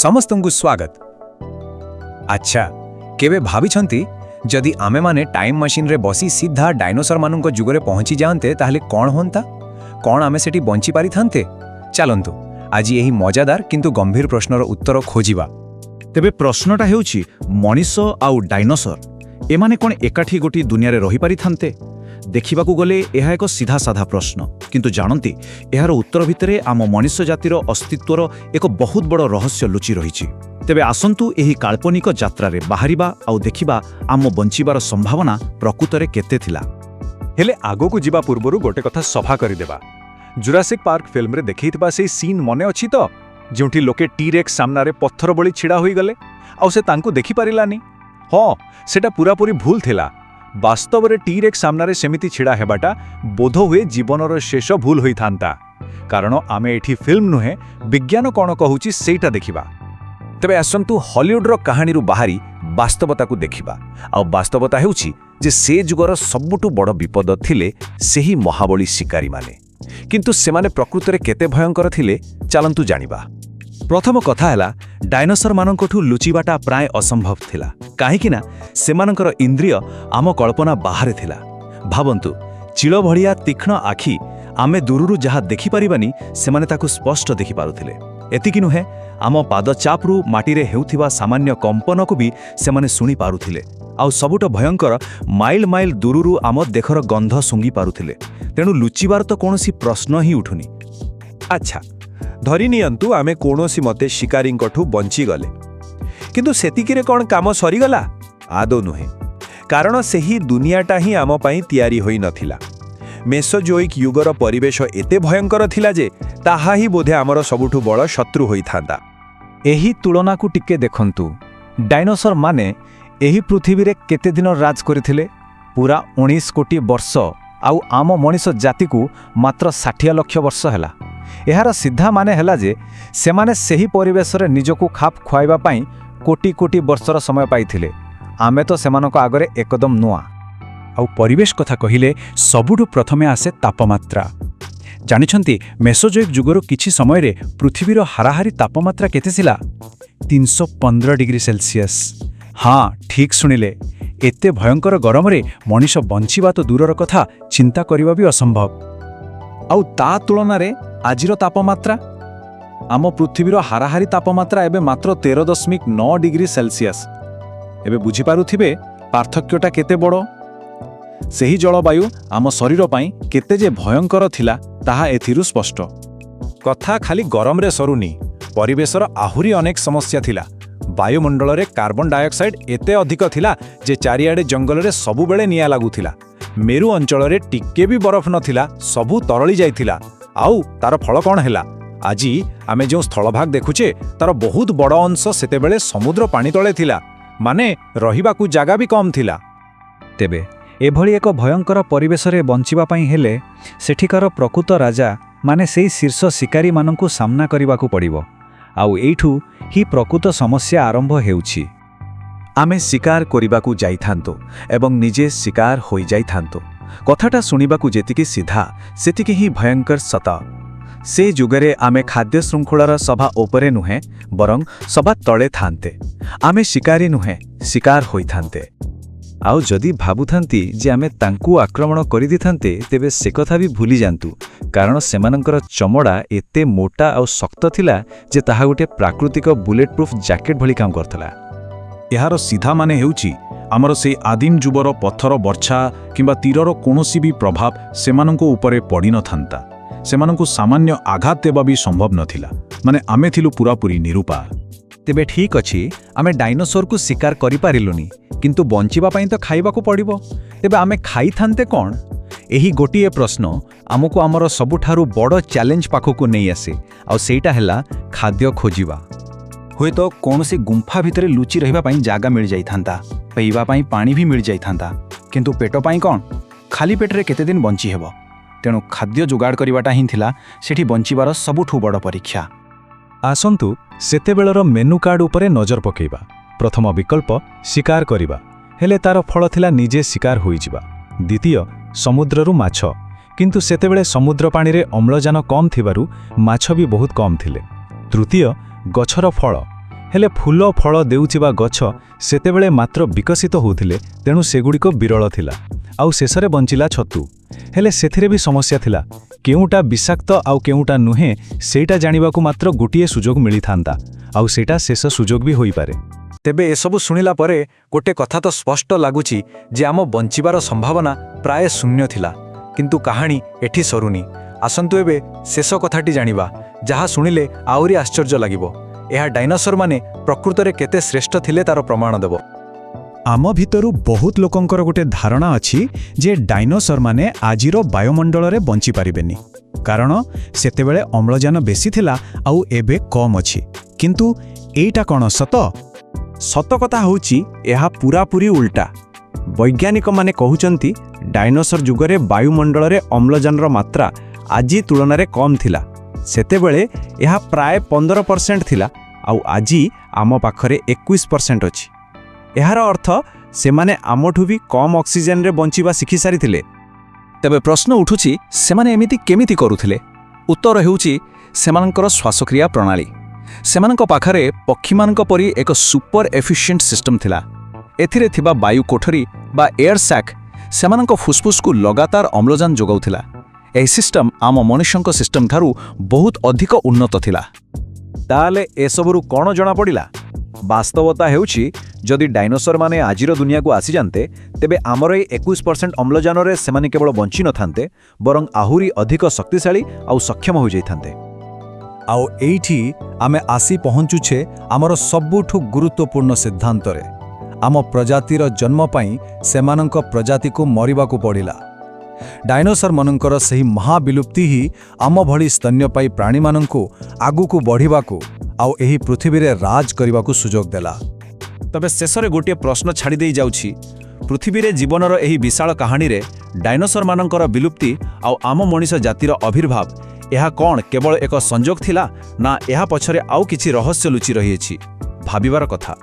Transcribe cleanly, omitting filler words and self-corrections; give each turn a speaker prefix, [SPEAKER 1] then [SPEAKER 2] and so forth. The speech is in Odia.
[SPEAKER 1] ସମସ୍ତଙ୍କୁ ସ୍ୱାଗତ। ଆଚ୍ଛା, କେବେ ଭାବିଛନ୍ତି, ଯଦି ଆମେମାନେ ଟାଇମ୍ ମେସିନ୍ରେ ବସି ସିଧା ଡାଇନୋସରମାନଙ୍କ ଯୁଗରେ ପହଞ୍ଚି ଯାଆନ୍ତେ, ତାହେଲେ କ'ଣ ହୁଅନ୍ତା? କ'ଣ ଆମେ ସେଠି ବଞ୍ଚି ପାରିଥାନ୍ତେ? ଚାଲନ୍ତୁ, ଆଜି ଏହି ମଜାଦାର କିନ୍ତୁ ଗମ୍ଭୀର ପ୍ରଶ୍ନର ଉତ୍ତର ଖୋଜିବା।
[SPEAKER 2] ତେବେ ପ୍ରଶ୍ନଟା ହେଉଛି, ମଣିଷ ଆଉ ଡାଇନୋସର ଏମାନେ କ'ଣ ଏକାଠି ଗୋଟିଏ ଦୁନିଆରେ ରହିପାରିଥାନ୍ତେ? ଦେଖିବାକୁ ଗଲେ ଏହା ଏକ ସିଧାସାଧା ପ୍ରଶ୍ନ, କିନ୍ତୁ ଜାଣନ୍ତି, ଏହାର ଉତ୍ତର ଭିତରେ ଆମ ମଣିଷ ଜାତିର ଅସ୍ତିତ୍ୱର ଏକ ବହୁତ ବଡ଼ ରହସ୍ୟ ଲୁଚି ରହିଛି। ତେବେ ଆସନ୍ତୁ, ଏହି କାଳ୍ପନିକ ଯାତ୍ରାରେ ବାହାରିବା ଆଉ ଦେଖିବା ଆମ ବଞ୍ଚିବାର ସମ୍ଭାବନା ପ୍ରକୃତରେ କେତେ ଥିଲା।
[SPEAKER 1] ହେଲେ ଆଗକୁ ଯିବା ପୂର୍ବରୁ ଗୋଟେ କଥା ସଫା କରିଦେବା। ଜୁରାସିକ୍ ପାର୍କ ଫିଲ୍ମରେ ଦେଖେଇଥିବା ସେଇ ସିନ୍ ମନେ ଅଛି ତ, ଯେଉଁଠି ଲୋକେ ଟିରେକ୍ସ ସାମ୍ନାରେ ପଥର ଭଳି ଛିଡ଼ା ହୋଇଗଲେ ଆଉ ସେ ତାଙ୍କୁ ଦେଖିପାରିଲାନି? ହଁ, ସେଟା ପୁରାପୁରି ଭୁଲ ଥିଲା। ବାସ୍ତବରେ ଟିରେକ୍ସ ସାମ୍ନାରେ ସେମିତି ଛିଡ଼ା ହେବାଟା ବୋଧହୁଏ ଜୀବନର ଶେଷ ଭୁଲ ହୋଇଥାନ୍ତା। କାରଣ ଆମେ ଏଠି ଫିଲ୍ମ ନୁହେଁ, ବିଜ୍ଞାନ କ'ଣ କହୁଛି ସେଇଟା ଦେଖିବା।
[SPEAKER 3] ତେବେ ଆସନ୍ତୁ, ହଲିଉଡର କାହାଣୀରୁ ବାହାରି ବାସ୍ତବତାକୁ ଦେଖିବା। ଆଉ ବାସ୍ତବତା ହେଉଛି ଯେ ସେ ଯୁଗର ସବୁଠୁ ବଡ଼ ବିପଦ ଥିଲେ ସେହି ମହାବଳୀ ଶିକାରୀମାନେ। କିନ୍ତୁ ସେମାନେ ପ୍ରକୃତରେ କେତେ ଭୟଙ୍କର ଥିଲେ, ଚାଲନ୍ତୁ ଜାଣିବା।
[SPEAKER 2] ପ୍ରଥମ କଥା ହେଲା, ଡାଇନୋସରମାନଙ୍କଠୁ ଲୁଚିବାଟା ପ୍ରାୟ ଅସମ୍ଭବ ଥିଲା, କାହିଁକିନା ସେମାନଙ୍କର ଇନ୍ଦ୍ରିୟ ଆମ କଳ୍ପନା ବାହାରେ ଥିଲା। ଭାବନ୍ତୁ, ଚିଳ ଭଳିଆ ତୀକ୍ଷ୍ଣ ଆଖି। ଆମେ ଦୂରରୁ ଯାହା ଦେଖିପାରିବାନି, ସେମାନେ ତାକୁ ସ୍ପଷ୍ଟ ଦେଖିପାରୁଥିଲେ। ଏତିକି ନୁହେଁ, ଆମ ପାଦଚାପରୁ ମାଟିରେ ହେଉଥିବା ସାମାନ୍ୟ କମ୍ପନକୁ ବି ସେମାନେ ଶୁଣିପାରୁଥିଲେ। ଆଉ ସବୁଠୁ ଭୟଙ୍କର, ମାଇଲ ମାଇଲ ଦୂରରୁ ଆମ ଦେହର ଗନ୍ଧ ଶୁଙ୍ଘି ପାରୁଥିଲେ। ତେଣୁ ଲୁଚିବାର ତ କୌଣସି ପ୍ରଶ୍ନ ହିଁ ଉଠୁନି।
[SPEAKER 4] ଆଚ୍ଛା, ଧରି ନିଅନ୍ତୁ ଆମେ କୌଣସି ମତେ ଶିକାରୀଙ୍କଠୁ ବଞ୍ଚିଗଲେ। କିନ୍ତୁ ସେତିକିରେ କ'ଣ କାମ ସରିଗଲା? ଆଦୌ ନୁହେଁ। କାରଣ ସେହି ଦୁନିଆଟା ହିଁ ଆମ ପାଇଁ ତିଆରି ହୋଇନଥିଲା। ମେସୋଜୋଇକ୍ ଯୁଗର ପରିବେଶ ଏତେ ଭୟଙ୍କର ଥିଲା ଯେ ତାହା ହିଁ ବୋଧେ ଆମର ସବୁଠୁ ବଡ଼ ଶତ୍ରୁ ହୋଇଥାନ୍ତା।
[SPEAKER 1] ଏହି ତୁଳନାକୁ ଟିକେ ଦେଖନ୍ତୁ। ଡାଇନୋସର ମାନେ ଏହି ପୃଥିବୀରେ କେତେ ଦିନ ରାଜ କରିଥିଲେ? ପୁରା 19 କୋଟି ବର୍ଷ। ଆଉ ଆମ ମଣିଷ ଜାତିକୁ ମାତ୍ର 60 ଲକ୍ଷ ବର୍ଷ ହେଲା। ଏହାର ସିଧା ମାନେ ହେଲା ଯେ ସେମାନେ ସେହି ପରିବେଶରେ ନିଜକୁ ଖାପ ଖୁଆଇବା ପାଇଁ କୋଟି କୋଟି ବର୍ଷର ସମୟ ପାଇଥିଲେ। ଆମେ ତ ସେମାନଙ୍କ ଆଗରେ ଏକଦମ ନୂଆ।
[SPEAKER 5] ଆଉ ପରିବେଶ କଥା କହିଲେ ସବୁଠୁ ପ୍ରଥମେ ଆସେ ତାପମାତ୍ରା। ଜାଣିଛନ୍ତି, ମେସୋଜୋଇକ୍ ଯୁଗର କିଛି ସମୟରେ ପୃଥିବୀର ହାରାହାରି ତାପମାତ୍ରା କେତେ ଥିଲା? 315 ଡିଗ୍ରୀ ସେଲସିୟସ୍। ହଁ, ଠିକ୍ ଶୁଣିଲେ। ଏତେ ଭୟଙ୍କର ଗରମରେ ମଣିଷ ବଞ୍ଚିବା ତ ଦୂରର କଥା, ଚିନ୍ତା କରିବା ବି ଅସମ୍ଭବ।
[SPEAKER 1] ଆଉ ତା ତୁଳନାରେ ଆଜିର ତାପମାତ୍ରା? ଆମ ପୃଥିବୀର ହାରାହାରି ତାପମାତ୍ରା ଏବେ ମାତ୍ର 13.9 ଡିଗ୍ରୀ ସେଲସିୟସ୍। ଏବେ ବୁଝିପାରୁଥିବେ ପାର୍ଥକ୍ୟଟା କେତେ ବଡ଼। ସେହି ଜଳବାୟୁ ଆମ ଶରୀର ପାଇଁ କେତେ ଯେ ଭୟଙ୍କର ଥିଲା, ତାହା ଏଥିରୁ ସ୍ପଷ୍ଟ। କଥା ଖାଲି ଗରମରେ ସରୁନି। ପରିବେଶର ଆହୁରି ଅନେକ ସମସ୍ୟା ଥିଲା। ବାୟୁମଣ୍ଡଳରେ କାର୍ବନ ଡାଇଅକ୍ସାଇଡ୍ ଏତେ ଅଧିକ ଥିଲା ଯେ ଚାରିଆଡ଼େ ଜଙ୍ଗଲରେ ସବୁବେଳେ ନିଆଁ ଲାଗୁଥିଲା। ମେରୁ ଅଞ୍ଚଳରେ ଟିକେ ବି ବରଫ ନଥିଲା, ସବୁ ତରଳି ଯାଇଥିଲା। ଆଉ ତାର ଫଳ କ'ଣ ହେଲା? ଆଜି ଆମେ ଯେଉଁ ସ୍ଥଳଭାଗ ଦେଖୁଛେ, ତାର ବହୁତ ବଡ଼ ଅଂଶ ସେତେବେଳେ ସମୁଦ୍ର ପାଣି ତଳେ ଥିଲା। ମାନେ ରହିବାକୁ ଜାଗା ବି କମ୍ ଥିଲା।
[SPEAKER 5] ତେବେ ଏଭଳି ଏକ ଭୟଙ୍କର ପରିବେଶରେ ବଞ୍ଚିବା ପାଇଁ ହେଲେ ସେଠିକାର ପ୍ରକୃତ ରାଜା, ମାନେ ସେଇ ଶୀର୍ଷ ଶିକାରୀମାନଙ୍କୁ ସାମ୍ନା କରିବାକୁ ପଡ଼ିବ। ଆଉ ଏଇଠୁ ହିଁ ପ୍ରକୃତ ସମସ୍ୟା ଆରମ୍ଭ ହେଉଛି।
[SPEAKER 3] ଆମେ ଶିକାର କରିବାକୁ ଯାଇଥାନ୍ତୁ ଏବଂ ନିଜେ ଶିକାର ହୋଇଯାଇଥାନ୍ତୁ। କଥାଟା ଶୁଣିବାକୁ ଯେତିକି ସିଧା, ସେତିକି ହିଁ ଭୟଙ୍କର ସତ। ସେ ଯୁଗରେ ଆମେ ଖାଦ୍ୟ ଶୃଙ୍ଖଳାର ସଭା ଉପରେ ନୁହେଁ, ବରଂ ସବା ତଳେ ଥାନ୍ତେ। ଆମେ ଶିକାରୀ ନୁହେଁ, ଶିକାର ହୋଇଥାନ୍ତେ। ଆଉ ଯଦି ଭାବୁଥାନ୍ତି ଯେ ଆମେ ତାଙ୍କୁ ଆକ୍ରମଣ କରିଦେଇଥାନ୍ତେ, ତେବେ ସେକଥା ବି ଭୁଲିଯାଆନ୍ତୁ। କାରଣ ସେମାନଙ୍କର ଚମଡ଼ା ଏତେ ମୋଟା ଆଉ ଶକ୍ତ ଥିଲା ଯେ ତାହା ଗୋଟିଏ ପ୍ରାକୃତିକ ବୁଲେଟ୍ ପ୍ରୁଫ୍ ଜ୍ୟାକେଟ୍ ଭଳି କାମ କରୁଥିଲା।
[SPEAKER 2] ଏହାର ସିଧା ମାନେ ହେଉଛି, ଆମର ସେଇ ଆଦିମ ଯୁଗର ପଥର ବର୍ଚ୍ଛା କିମ୍ବା ତୀରର କୌଣସି ବି ପ୍ରଭାବ ସେମାନଙ୍କ ଉପରେ ପଡ଼ିନଥାନ୍ତା। ସେମାନଙ୍କୁ ସାମାନ୍ୟ ଆଘାତ ଦେବା ବି ସମ୍ଭବ ନଥିଲା। ମାନେ ଆମେ ଥିଲୁ ପୁରାପୁରି ନିରୁପାୟ।
[SPEAKER 1] ତେବେ ଠିକ୍ ଅଛି, ଆମେ ଡାଇନୋସରକୁ ଶିକାର କରିପାରିଲୁନି, କିନ୍ତୁ ବଞ୍ଚିବା ପାଇଁ ତ ଖାଇବାକୁ ପଡ଼ିବ। ତେବେ ଆମେ ଖାଇଥାନ୍ତେ କ'ଣ? ଏହି ଗୋଟିଏ ପ୍ରଶ୍ନ ଆମକୁ ଆମର ସବୁଠାରୁ ବଡ଼ ଚ୍ୟାଲେଞ୍ଜ ପାଖକୁ ନେଇ ଆସେ। ଆଉ ସେଇଟା ହେଲା ଖାଦ୍ୟ ଖୋଜିବା।
[SPEAKER 5] ହୁଏତ କୌଣସି ଗୁମ୍ଫା ଭିତରେ ଲୁଚି ରହିବା ପାଇଁ ଜାଗା ମିଳିଯାଇଥାନ୍ତା, ପିଇବା ପାଇଁ ପାଣି ବି ମିଳିଯାଇଥାନ୍ତା, କିନ୍ତୁ ପେଟ ପାଇଁ କ'ଣ? ଖାଲି ପେଟରେ କେତେ ଦିନ ବଞ୍ଚି ହେବ? ତେଣୁ ଖାଦ୍ୟ ଯୋଗାଡ଼ କରିବାଟା ହିଁ ଥିଲା ସେଠି ବଞ୍ଚିବାର ସବୁଠୁ ବଡ଼ ପରୀକ୍ଷା।
[SPEAKER 1] ଆସନ୍ତୁ, ସେତେବେଳର ମେନୁ କାର୍ଡ ଉପରେ ନଜର ପକାଇବା। ପ୍ରଥମ ବିକଳ୍ପ, ଶିକାର କରିବା। ହେଲେ ତାର ଫଳ ଥିଲା ନିଜେ ଶିକାର ହୋଇଯିବା। ଦ୍ୱିତୀୟ, ସମୁଦ୍ରରୁ ମାଛ। କିନ୍ତୁ ସେତେବେଳେ ସମୁଦ୍ର ପାଣିରେ ଅମ୍ଳଜାନ କମ୍ ଥିବାରୁ ମାଛ ବି ବହୁତ କମ୍ ଥିଲେ। ତୃତୀୟ, ଗଛର ଫଳ। ହେଲେ ଫୁଲ ଫଳ ଦେଉଥିବା ଗଛ ସେତେବେଳେ ମାତ୍ର ବିକଶିତ ହେଉଥିଲେ, ତେଣୁ ସେଗୁଡ଼ିକ ବିରଳ ଥିଲା। ଆଉ ଶେଷରେ ବଞ୍ଚିଲା ଛତୁ। ହେଲେ ସେଥିରେ ବି ସମସ୍ୟା ଥିଲା। କେଉଁଟା ବିଷାକ୍ତ ଆଉ କେଉଁଟା ନୁହେଁ, ସେଇଟା ଜାଣିବାକୁ ମାତ୍ର ଗୋଟିଏ ସୁଯୋଗ ମିଳିଥାନ୍ତା, ଆଉ ସେଇଟା ଶେଷ ସୁଯୋଗ ବି ହୋଇପାରେ। ତେବେ ଏସବୁ ଶୁଣିଲା ପରେ ଗୋଟେ କଥା ତ ସ୍ପଷ୍ଟ ଲାଗୁଛି ଯେ ଆମ ବଞ୍ଚିବାର ସମ୍ଭାବନା ପ୍ରାୟ ଶୂନ୍ୟ ଥିଲା। କିନ୍ତୁ କାହାଣୀ ଏଠି ସରୁନି। ଆସନ୍ତୁ ଏବେ ଶେଷ କଥାଟି ଜାଣିବା, ଯାହା ଶୁଣିଲେ ଆହୁରି ଆଶ୍ଚର୍ଯ୍ୟ ଲାଗିବ। ଏହା ଡାଇନୋସରମାନେ ପ୍ରକୃତରେ କେତେ ଶ୍ରେଷ୍ଠ ଥିଲେ ତାର ପ୍ରମାଣ ଦେବ।
[SPEAKER 5] ଆମ ଭିତରୁ ବହୁତ ଲୋକଙ୍କର ଗୋଟେ ଧାରଣା ଅଛି ଯେ ଡାଇନୋସରମାନେ ଆଜିର ବାୟୁମଣ୍ଡଳରେ ବଞ୍ଚିପାରିବେନି, କାରଣ ସେତେବେଳେ ଅମ୍ଳଜାନ ବେଶୀ ଥିଲା ଆଉ ଏବେ କମ୍ ଅଛି। କିନ୍ତୁ ଏଇଟା କ'ଣ ସତ?
[SPEAKER 3] ସତ କଥା ହେଉଛି ଏହା ପୂରାପୂରି ଉଲ୍ଟା। ବୈଜ୍ଞାନିକମାନେ କହୁଛନ୍ତି, ଡାଇନୋସର ଯୁଗରେ ବାୟୁମଣ୍ଡଳରେ ଅମ୍ଳଜାନର ମାତ୍ରା ଆଜି ତୁଳନାରେ କମ୍ ଥିଲା। ସେତେବେଳେ ଏହା ପ୍ରାୟ 15% ଥିଲା, ଆଉ ଆଜି ଆମ ପାଖରେ 21% ଅଛି। ଏହାର ଅର୍ଥ ସେମାନେ ଆମଠୁ ବି କମ୍ ଅକ୍ସିଜେନରେ ବଞ୍ଚିବା ଶିଖିସାରିଥିଲେ।
[SPEAKER 2] ତେବେ ପ୍ରଶ୍ନ ଉଠୁଛି, ସେମାନେ ଏମିତି କେମିତି କରୁଥିଲେ? ଉତ୍ତର ହେଉଛି ସେମାନଙ୍କର ଶ୍ୱାସକ୍ରିୟା ପ୍ରଣାଳୀ। ସେମାନଙ୍କ ପାଖରେ ପକ୍ଷୀମାନଙ୍କ ପରି ଏକ ସୁପର ଏଫିସିଏଣ୍ଟ ସିଷ୍ଟମ ଥିଲା। ଏଥିରେ ଥିବା ବାୟୁ କୋଠରୀ ବା ଏୟାର ସ୍ୟାକ୍ ସେମାନଙ୍କ ଫୁସ୍ଫୁସ୍କୁ ଲଗାତାର ଅମ୍ଳଜାନ ଯୋଗାଉଥିଲା। ଏହି ସିଷ୍ଟମ ଆମ ମନୁଷ୍ୟଙ୍କ ସିଷ୍ଟମଠାରୁ ବହୁତ ଅଧିକ ଉନ୍ନତ ଥିଲା।
[SPEAKER 1] ତାହେଲେ ଏସବୁରୁ କ'ଣ ଜଣାପଡ଼ିଲା? ବାସ୍ତବତା ହେଉଛି, ଯଦି ଡାଇନୋସରମାନେ ଆଜିର ଦୁନିଆକୁ ଆସିଯାନ୍ତେ, ତେବେ ଆମର ଏଇ 21% ଅମ୍ଳଜାନରେ ସେମାନେ କେବଳ ବଞ୍ଚିନଥାନ୍ତେ, ବରଂ ଆହୁରି ଅଧିକ ଶକ୍ତିଶାଳୀ ଆଉ ସକ୍ଷମ ହୋଇଯାଇଥାନ୍ତେ।
[SPEAKER 5] ଆଉ ଏଇଠି ଆମେ ଆସି ପହଞ୍ଚୁଛେ ଆମର ସବୁଠୁ ଗୁରୁତ୍ୱପୂର୍ଣ୍ଣ ସିଦ୍ଧାନ୍ତରେ। ଆମ ପ୍ରଜାତିର ଜନ୍ମ ପାଇଁ ସେମାନଙ୍କ ପ୍ରଜାତିକୁ ମରିବାକୁ ପଡ଼ିଲା। ଡାଇନୋସରମାନଙ୍କର ସେହି ମହାବିଲୁପ୍ତି ହିଁ ଆମ ଭଳି ସ୍ତନ୍ୟପାୟୀ ପ୍ରାଣୀମାନଙ୍କୁ ଆଗକୁ ବଢ଼ିବାକୁ ଆଉ ଏହି ପୃଥିବୀରେ ରାଜ କରିବାକୁ ସୁଯୋଗ ଦେଲା।
[SPEAKER 2] ତବେ ଶେଷରେ ଗୋଟିଏ ପ୍ରଶ୍ନ ଛାଡ଼ିଦେଇ ଯାଉଛି। ପୃଥିବୀରେ ଜୀବନର ଏହି ବିଶାଳ କାହାଣୀରେ ଡାଇନୋସରମାନଙ୍କର ବିଲୁପ୍ତି ଆଉ ଆମ ମଣିଷ ଜାତିର ଆବିର୍ଭାବ, ଏହା କ'ଣ କେବଳ ଏକ ସଂଯୋଗ ଥିଲା, ନା ଏହା ପଛରେ ଆଉ କିଛି ରହସ୍ୟ ଲୁଚି ରହିଅଛି? ଭାବିବାର କଥା।